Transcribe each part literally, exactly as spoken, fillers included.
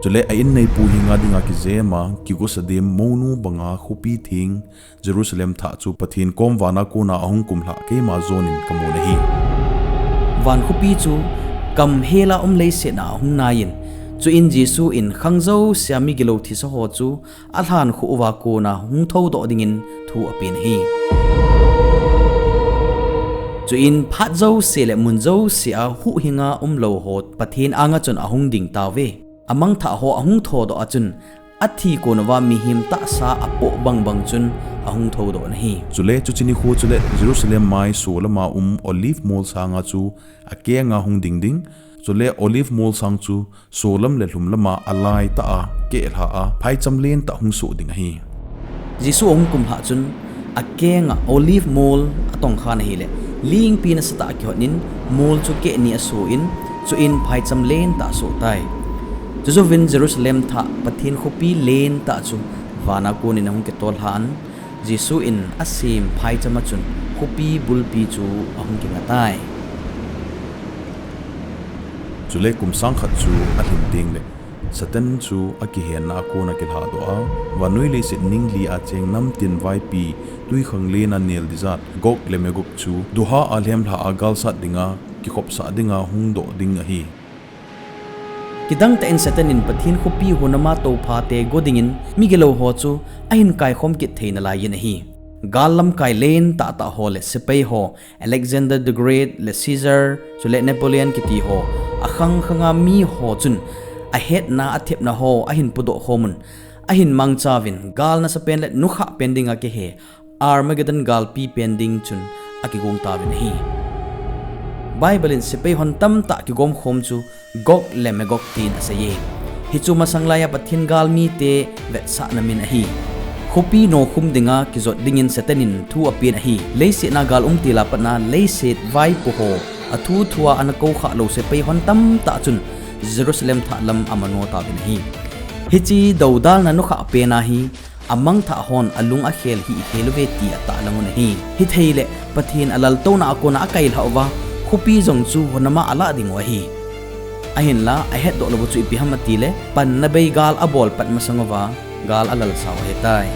Chule a inneipu henga dinga kijema, kigosa dem monu banga khopi theng Jerusalem thah chu Pathen kom vana kona ahung kumlhah keima jonin kamun ahi. Van khopi chu kam hela um leiset a ahung naiyin, chuin Jesu in khang jousea migilou thisa ho chu alhan khoh uva kona hung thoudoh dingin thu apen ahi. Chuin phat jouse le mun jousea huhhinga umlou ho Pathen anga chun ahung ding tauve. Amangthah ho ahung thoudoh a chun, athi kon uva mihem tahsa apoh bangbang chun ahung thoudoh in ahi. Chule chuche nikho chule Jerusalem mai solama um Olive mol sanga chu akenga hung ding ding. Chule Olive mol sang chu solam le lhumlama alaitah a kehlha a phaicham lentah hung soh ding ahi. Jesu ahung kumlhah chun akenga Olive mol atongkhan ahile, lingpi nasatah a kihotnin mol chu keh ni asoh in, chuin phaicham lentah asoh tai. Chujouvin Jerusalem thah Pathen khopi lentah chu vana konin ahung kitollhan, Jesu in asem phaichama chun khopi bulpi chu ahung kinga tai. Chule kum sang khat chu alhin tengle, Satan chu akihenna a kona kilhadoh a, vannoi leiset ningli a cheng namtin vaipi twikhanglen a nel dijat Gog le Magog chu duha a lhemlha a galsat dinga kikhopsah dinga hungdoh ding ahi. Kidangtah in Satan in Pathen khopi hunama touphate go dingin migilou ho chu ahin kaikhom kit thei nalaiyin ahi. Gal lamkai len tahtah ho le sepai ho, Alexander the Great le Caesar, chule Napoleon kiti ho, akhang khanga mi ho chun ahetna athepna ho ahin pudoh khomun, ahin mangchauvin gal nasapen le nukhahpen dinga kihe Armageddon galpi pen ding chun akigong tauvin ahi. Bible in sepai hon tamtah kigomkhom chu Gog le Magog tin aseiye. Hichu masanglaiya Pathen galmite vetsahna min ahi. Khopi nokhum dinga kijot dingin Satan in thu apen ahi. Leiset a gal umtil a patna leiset vaipo ho, athuthua ana koukhah lou sepai hon tamtah chun Jerusalem thah lam amano tauvin ahi. Hiche doudalna nukhahpen a hi amangthah hon alung akhel hihkhel uve ti atahlang un ahi. Hitheile Pathen alaltouna a kona akailhah uva khopi jong chu hunama alah dingu ahi. Ahinla ahetdoh louvu chu ipi ham atile, panna bei gal abol pat masang uva gal alalsau ahitai.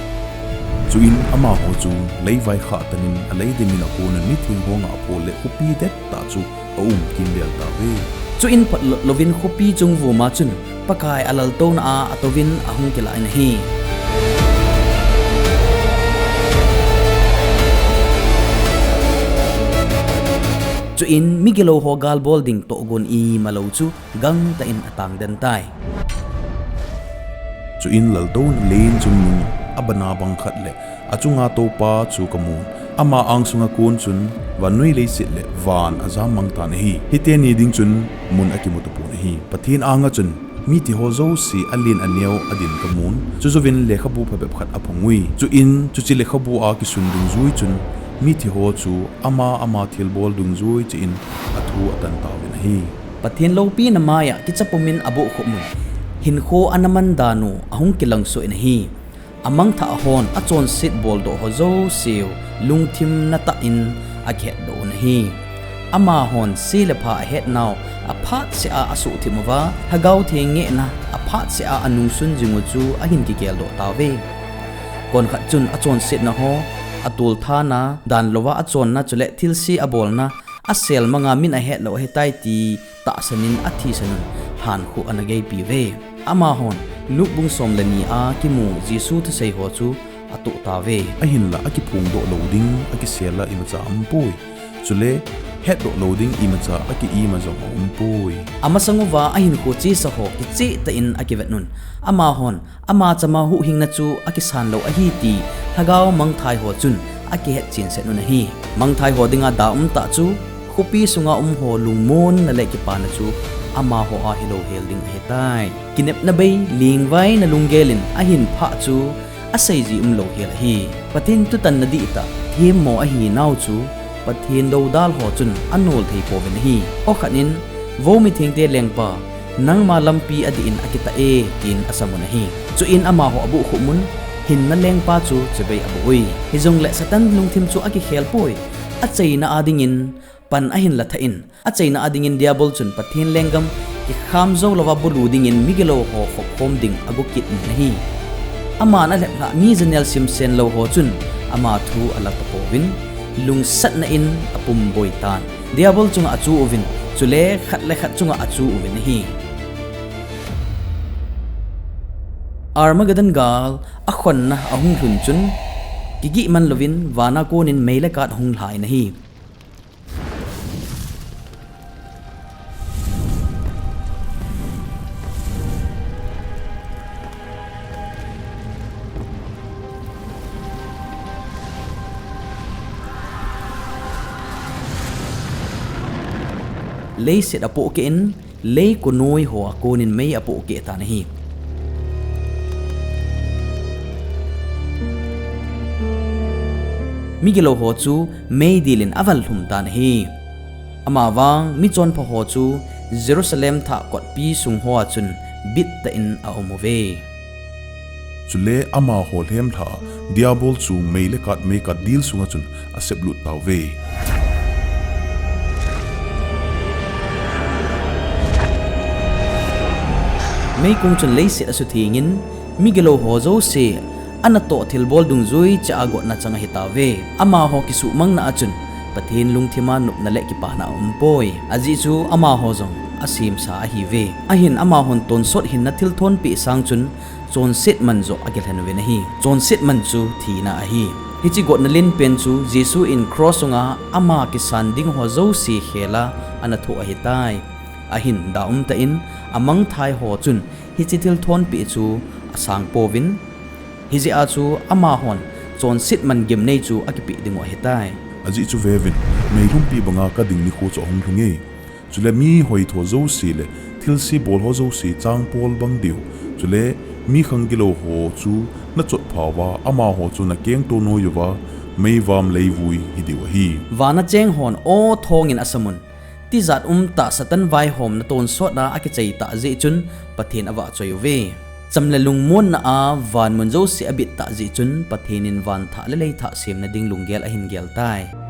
Chuin amaho chu leivai khahtan in alei dimin akonun mitheng ho ngahphol le khopi dettah chu aum kimvel tauve. Chuin phatlot louvin khopi chung vuma chun Pakai alaltouna a atouvin ahung kilah in ahi. Chuin migilou ho galbol ding tohgon imalou chu gangtah in atangden tai. Chuin laltouna len chungnung abana bang khat le achunga toupa chu kamun, ama angsunga kon chun vannoi leiset le van ajammang tan ahi. Hiteni ding chun mun akimu tapon ahi. Pathen anga chun mithi ho jouse alen aneo adin kamun, chujouvin lekhabu phabep khat aphongui. Chuin chuche lekhabu a kisun dungjui chun mithi ho chu ama ama thilbol dungjui cheh in athu atan tauvin ahi. Pathen loupina maiya kicha pumin abohkhup mun, hinkho ana man dan u ahung kilangsoh in ahi. Amangthah hon achonset boldoh ho jouseu lungthim natah in akihetdoh un ahi. Amahon se le pha ahetnau aphatseh a asuhthip uva, Lhagao Theng ngehna aphatseh a anungsun jingu chu ahin kigeldoh tauve. Konkhat chun achonsetna ho, atolthana, danlouva achonna chule thilse abolna, aselmanga min ahetlou ahitai ti tahsanin athisanun lhankhuh ana geipiuve. Amahon Luke bung som le ni a kimu Jesu thusei ho chu atoh tauve. Ahinla akiphongdoh lou ding akisel a imacha aumpoi. Chule hetdoh lou ding imacha aki-ima jong aumpoi. Amasang uva ahinkho chesa ho kichehtah in akivetnun, amahon ama chama huhhingna chu akisan lou ahi ti lhagao mangthai ho chun akihetchensetnun ahi. Mangthai ho dinga da umtah chu khopi sunga um ho lungmonna le kipana chu amaho a hilou hel ding ahitai. Kinepna bei, lingvaina lunggelin ahinphah chu aseiji umlou hel ahi. Pathen thutanna dihtah themmo ahinau chu Pathen doudal ho chun anol theipouvin ahi. Okhat in, Vo mithengte lengpa, nangma lampi adih in akitah e, tin asamun ahi. Chuin amaho abohkhup un, hinna lengpa chu chibai aboh ui. Hijongle Satan lungthim chu akikhelpoi. Achaina a dingin pan ahinla thah in, achaina a dingin Diabol chun Pathen lenggam kikham jou louva bulu dingin migilou ho khopkhom ding ago kit in ahi. Aman alheplhah mi janel simsen lou ho chun ama thu alatoh pouvin, lungsatna in apumboi tan. Diabol chunga achu uvin, chule khat le khat chunga achu uvin ahi. Armageddon gal akhonna ahung lhun chun, kigihman louvin vana konin mei le kat ahung lha in ahi. Leiset apohkeh in, lei konoi hoa konin mei apohkeh tan ahi. Migilou ho chu meidil in aval lhum tan ahi. Amavang michonpha ho chu Jerusalem thah kotpi sung hoa chun bittah in aum uve. Chule amaho lhemlhah a Diabol chu mei le kat meikat dil sunga chun aseplut tauve. Meikong chun leiset asuthengin, migilou ho jouse anatoh thilbol dungjui cheh a gotna chang ahitauve. Amaho kisuhmangna a chun Pathen lungthima nopna le kipana aumpoi. Ajeh chu amaho jong asemsa ahiuve. Ahin amahon tonsot hinna thilthonpeh sang chun chonset man joh akilhen uvin ahi. Chonset man chu thina ahi. Hiche gotna lenpen chu Jesu in cross sunga ama kisan ding ho jouse khel a anathoh ahitai. Ahin da umtah in amangthai ho chun hiche thilthonpeh chu asangpouvin, hijeh a chu amahon chonset man gimnei chu akipeh dingu ahitai. Ajeh chu veuvin, meilhumpi banga kading nikho chu ahung lhunge. Chule mi hoitho jouse le thilse bol ho jouse changpol bang diu, chule mi khang gilou ho chu nachotphauva, amaho chu nakengto noi uva, meivamleivui hidiu ahi. Vana cheng hon aw thongin asamun, tijat umtah Satan vaihomna tonsot a akichai tah jeh chun Pathen avahchoi uve. Cham le lungmonna a vanmun jouse abit tah jeh chun Pathen in vanthah le leithah semna ding lunggel ahin gel tai.